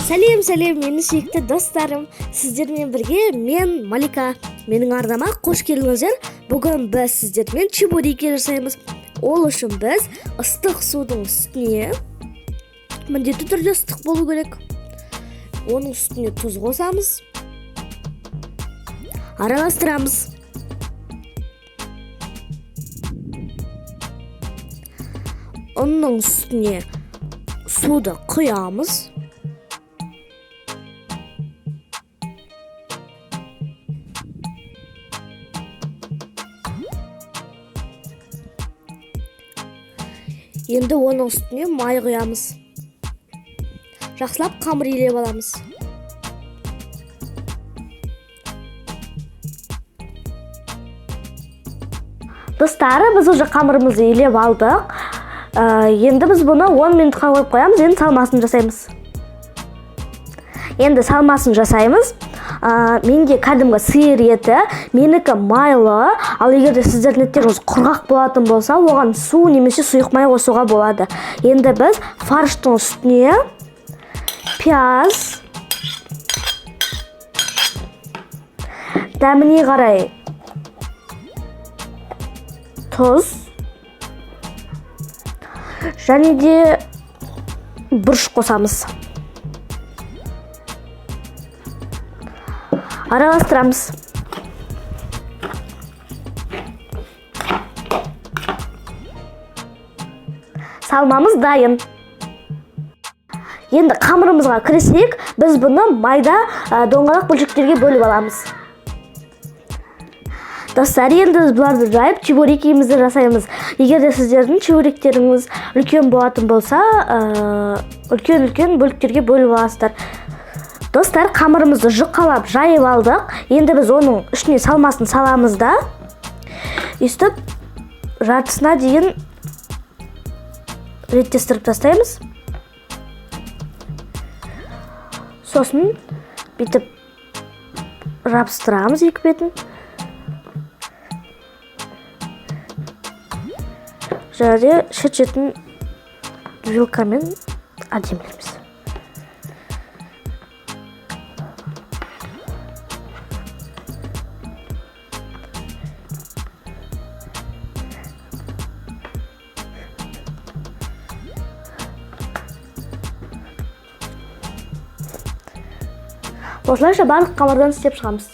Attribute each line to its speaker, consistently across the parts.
Speaker 1: Сәлем, сәлем, менің сүйікті достарым! Сіздермен бірге мен, Малика. Менің арнама қош келдіңіздер. Бүгін біз сіздермен чебуреки жасаймыз. Ол үшін біз ыстық судың үстіне, міндетті түрде ыстық болу керек, оның үстіне тұз қосамыз, араластырамыз. Ұнның үстіне суды құямыз. Енді оның үстіне май құямыз. Жақсылап қамыр илеп аламыз. Достар, біз уже қамырымызды илеп алдық. Енді біз бұны 10 минутқа қойып қоямыз. Енді салмасын жасаймыз. Енді салмасын жасаймыз. Менде кәдімгі сиыр еті, менікі майлы, ал егер де сіздердің еттеріңіз құрғақ болатын болса, оған су немесе сұйық май қосуға болады. Енді біз фарштың үстіне пияз, дәміне қарай тұз және де бұрыш қосамыз. Араластырамыз. Салмамыз дайын. Енді қамырымызға кірісейік. Біз бұны майда доңғалақ бөлшектерге бөліп аламыз. Достар, енді біз бұларды жайып чебурекімізді жасаймыз. Егер де сіздердің чебуректеріңіз үлкен болатын болса, үлкен-үлкен бөліктерге бөліп аласыздар. Достар, қамырымызды жұқалап жайып алдық. Енді біз оның ішіне салмасын саламыз да, өйстіп жартысына дейін реттестіріп тастаймыз. Сосын бүйтіп жабыстырамыз екі бетін. Және де шет-шетін вилкамен әдемілейміз. Осылайша барлық қамырдан істеп шығамыз.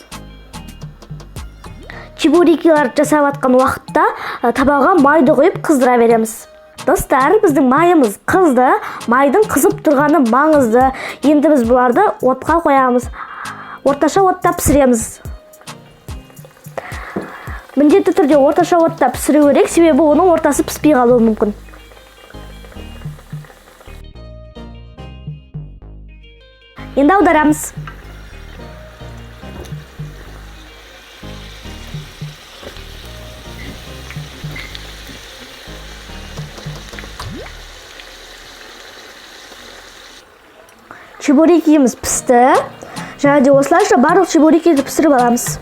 Speaker 1: Чебурекиларды жасап жатқан уақытта табаға майды құйып қыздыра береміз. Достар, біздің майымыз қызды. Майдың қызып тұрғаны маңызды. Енді біз бұларды отқа қоямыз. Орташа отта пісіреміз. Міндетті түрде орташа отта пісіру керек, себебі оның ортасы піспей қалуы мүмкін. Енді аударамыз. Чебурекіміз пісті. Және де осылайша барлық чебурекиді пісіріп аламыз.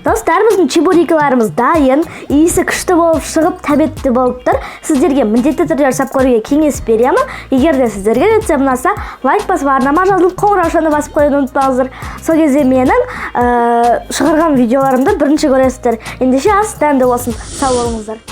Speaker 1: Достар, біздің чебурекиларымыз дайын. Иісі күшті болып шығып, тәбетті болып тұр. Сіздерге міндетті түрде жасап көруге кеңес беремін. Егер де сіздерге рецепт ұнаса, лайк басып, арнама жазылып, қоңыраушаны басып қоюды ұмытпаңыздар. Сол кезде менің шығарған видеоларымды бірінші көресіздер. Ендеше ас дәмді болсын. Сау болыңыздар.